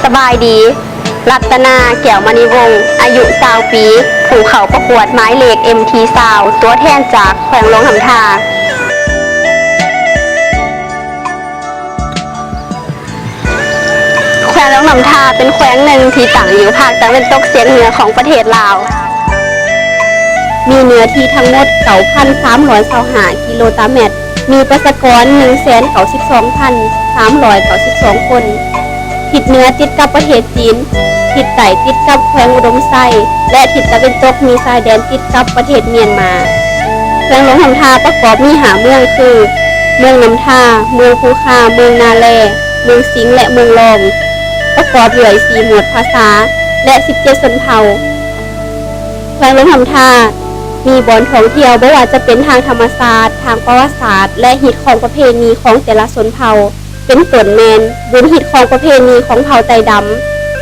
ສະບາຍດີ, ລັດຕະນາ ແກ້ວມະນີວົງ ອາຍຸຊາວປີ ຜູ້ເຂົ້າປະກວດໝາຍເລກ ເອັມທີຊາວ ຕົວແທນຈາກແຂວງຫຼວງນ້ຳທາ. ແຂວງຫຼວງນ້ຳທາເປັນແຂວງໜຶ່ງທີ່ຕັ້ງຢູ່ພາກຕາເວັນຕົກສຽງເໜືອຂອງປະເທດລາວ, ມີເນື້ອທີ່ທັງໝົດ ເກົ້າພັນສາມຮ້ອຍຊາວຫ້າກິໂລຕາແມັດ, ມີປະຊາກອນ ໜຶ່ງແສນເກົ້າສິບສອງພັນສາມຮ້ອຍເກົ້າສິບສອງຄົນ. ທິດເໜືອຕິດກັບປະເທດຈີນ, ທິດໃຕ້ຕິດກັບແຂວງອຸດົມໄຊ ແລະ ທິດຕາເວັນຕົກມີຊາຍແດນຕິດກັບປະເທດມຽນມາ. ແຂວງຫຼວງນ້ຳທາປະກອບມີຫ້າເມືອງຄື ເມືອງນ້ຳທາ, ເມືອງພູຄາ, ເມືອງນາແລ, ເມືອງສິງ ແລະ ເມືອງລອງ, ປະກອບດ້ວຍສີ່ໝວດພາສາ ແລະ ສິບເຈັດຊົນເຜົ່າ. ແຂວງຫຼວງນ້ຳທາມີບ່ອນທ່ອງທ່ຽວ ບໍ່ວ່າຈະເປັນທາງທຳມະຊາດ, ທາງປະຫວັດສາດ ແລະ ຮີດຄອງປະເພນີຂອງແຕ່ລະຊົນເຜົ່າ. ເປັນຕົ້ນແມ່ນບຸນຮີດຄອງປະເພນີຂອງເຜົ່າໄຕດຳ,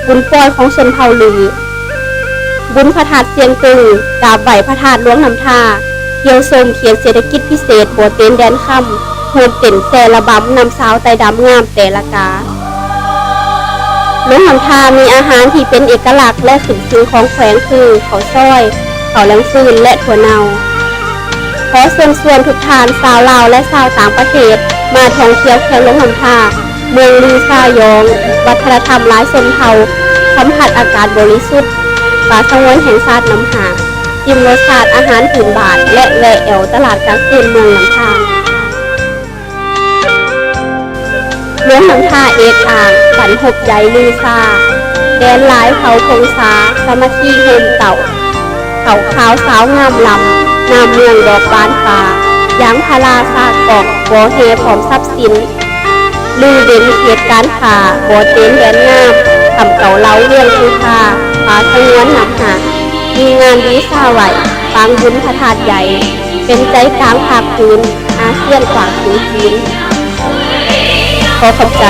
ບຸນປ່ອຍຂອງຊົນເຜົ່າລື, ບຸນພະທາດຊຽງຕຶງ, ກາບໄຫວ້ພະທາດຫຼວງນ້ຳທາ, ທ່ຽວຊົມເຂດເສດຖະກິດພິເສດບໍ່ເຕັນແດນຄຳ, ໂຮມເຕັ້ນແຊ່ລະບຳນຳສາວໄຕດຳງາມແຕ່ລະກາ. ຫຼວງນ້ຳທາມີອາຫານທີ່ເປັນເອກະລັກ ແລະ ຂຶ້ນຊື່ຂອງແຂວງຄື ເຂົ້າຊອຍ, ເຂົ້າແຫຼງຟື້ນ ແລະ ຖົ່ວເນົ່າ. ຂໍເຊີນຊວນທຸກທ່ານຊາວລາວ ແລະ ຊາວຕ່າງປະເທດ ມາທ່ອງທ່ຽວແຂວງຫຼວງນ້ຳທາ, ເມືອງລືຊາຢອງ, ວັດທະນະທຳຫຼາຍຊົນເຜົ່າ, ສຳຜັດອາກາດບໍລິສຸດ, ປ່າສະຫງວນແຫ່ງຊາດນ້ຳຫາກ, ຊິມລົດຊາດອາຫານພື້ນບ້ານ ແລະ ແວະແອວຕະຫຼາດກາງຄືນເມືອງນ້ຳທາ. ເມືອງນ້ຳທາເອກອ້າງ ບັນຮົບໃຫຍ່ລືຊາ, ແດນຫຼາຍເຜົ່າພົງສາ ສາມັກຄີໂຮມເຕົ້າ, ເຂົ້າຂາວສາວງາມລຳ, ນ້ຳມ່ວງດອກບານປ່າ, ຢາງພາລາຊາກອກ, ບໍ່ແຮ່ພ້ອມຊັບສິນ, ລືເດັ່ນເຂດການຄ້າ, ບໍ່ເຕັນແດນງາມ, ຖ້ຳເກົາເລົາວຽງພູຄາ, ປ່າສະຫງວນນ້ຳຫາກ, ມີງານລືຊາໄຫວ້, ປາງບຸນພະທາດໃຫຍ່, ເປັນໃຈກາງພາກພື້ນອາຊຽນກວ້າງເຂດຈີນ. ຂໍຂອບໃຈ.